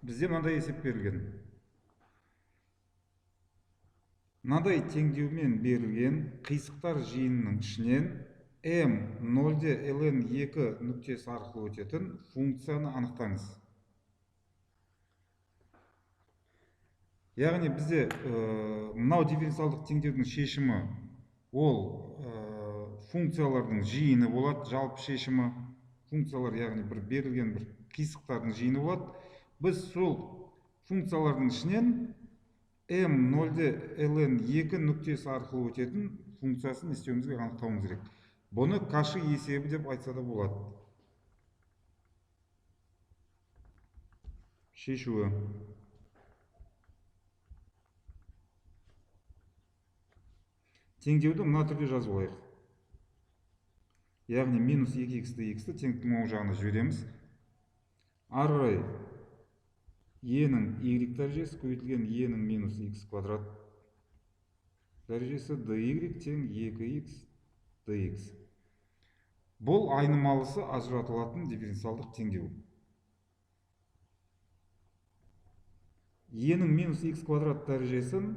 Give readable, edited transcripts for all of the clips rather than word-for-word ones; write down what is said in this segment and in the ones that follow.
Бізде мынандай есеп берілген. Мынадай теңдеумен берілген қисықтар жиынының ішінен m 0-де ln 2 нүктесі арқылы өтетін функцияны анықтаңыз. Яғни бізде мынау дифференциалдық теңдеудің шешімі ол функциялардың жиыны болады, жалпы шешімі функциялар, яғни бір берілген бір қисықтардың жиыны болады. Біз сол функциялардың ішінен m 0-де ln 2 нүктесі арқылы өтетін функциясын істеуімізге анықтауымыз керек. Бұны Каши есебі деп айтса да болады. Шешуі. Теңдеуді мына түрде жазып алайық. Яғни минус 2х dx-ті теңдіктің оң жағына жібереміз. Ары қарай e-нің y дәрежесі көбейтілген e-нің минус x квадрат дәрежесі dy тең 2x dx. Бұл айнымалысы ажыратылатын дифференциалдық теңдеу. E-нің минус x квадрат дәрежесін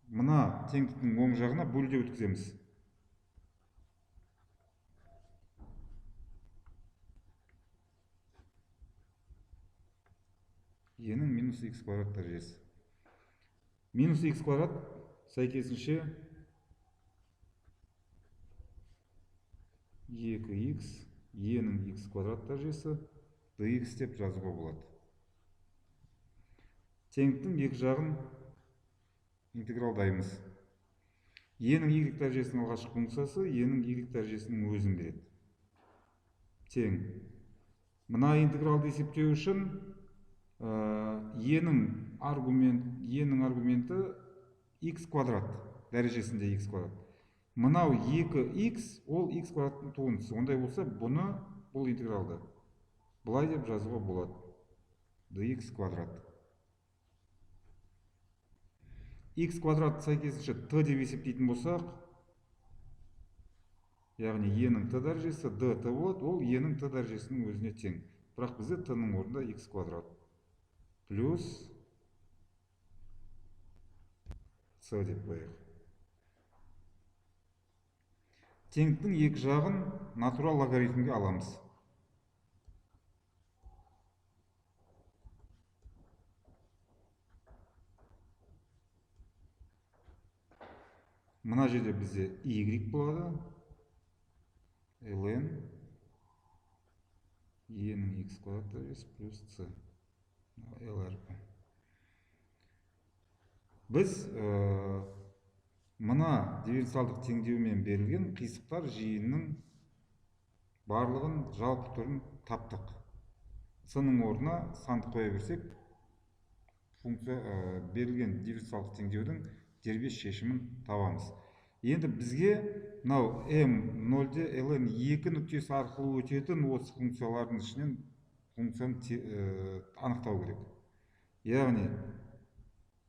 мына теңдіктің оң жағына бөлде өткіземіз. E-нің минус x квадрат дәрежесі. Минус x квадрат сәйкесінше 2x e-нің x квадрат дәрежесі dx деп жазуға болады. Теңдіктің екі жағын интегралдаймыз. E-нің y дәрежесінің алғашқы функциясы e-нің y дәрежесінің өзін береді. Тең. Мына интегралды есептеу үшін e-нің аргументі x квадрат дәрежесінде x квадрат. Мынау 2x ол x квадраттың туындысы. Ондай болса, бұл интегралды былай деп жазуға болады. Dx квадрат. X квадрат сәйкесінше t деп есептейтін болсақ, яғни e-нің t дәрежесі dt болады, ол e-нің t дәрежесінің өзіне тең. Бірақ бізде t-ның орнында x квадрат плюс c деп қояйық. Теңдіктің екі жағын натурал логарифмге аламыз. Мына жерде бізде y болады, ln e-нің x квадрат дәрежесі плюс c. L әрпі. Біз мына дифференциалдық теңдеумен берілген қисықтар жиынының барлығын жалпы түрін таптық. C-ның орнына санды қоя берсек, функция берілген дифференциалдық теңдеудің дербес шешімін табамыз. Енді бізге мынау m 0-де ln 2 нүктесі арқылы өтетін осы функциялардың ішінен функцияны анықтау керек. Яғни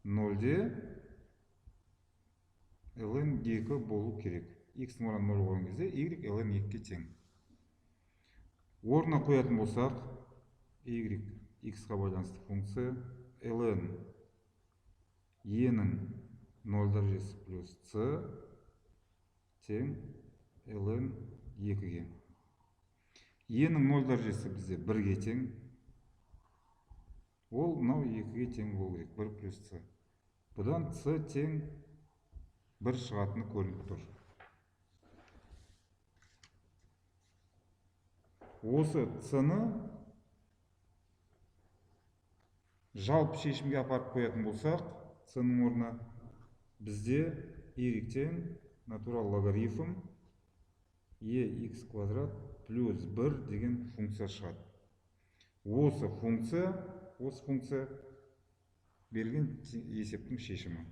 0-де ln 2 болу керек. X-ның орнына 0 қойған кезде y ln 2-ге тең. Орнына қоятын болсақ, y x-қа байланысты функция ln e-нің 0 дәрежесі плюс c тең ln 2-ге. E-нің 0 дәрежесі бізде 1-ге тең. Ол мынау 2-ге тең болу керек, 1 плюс c. Бұдан c тең 1 шығатыны көрініп тұр. Осы c-ны жалпы шешімге апарып қоятын болсақ, c-ның орнына бізде y тең натурал логарифм e x квадрат плюс 1 деген функция шығады. Осы функция берілген есептің шешімі.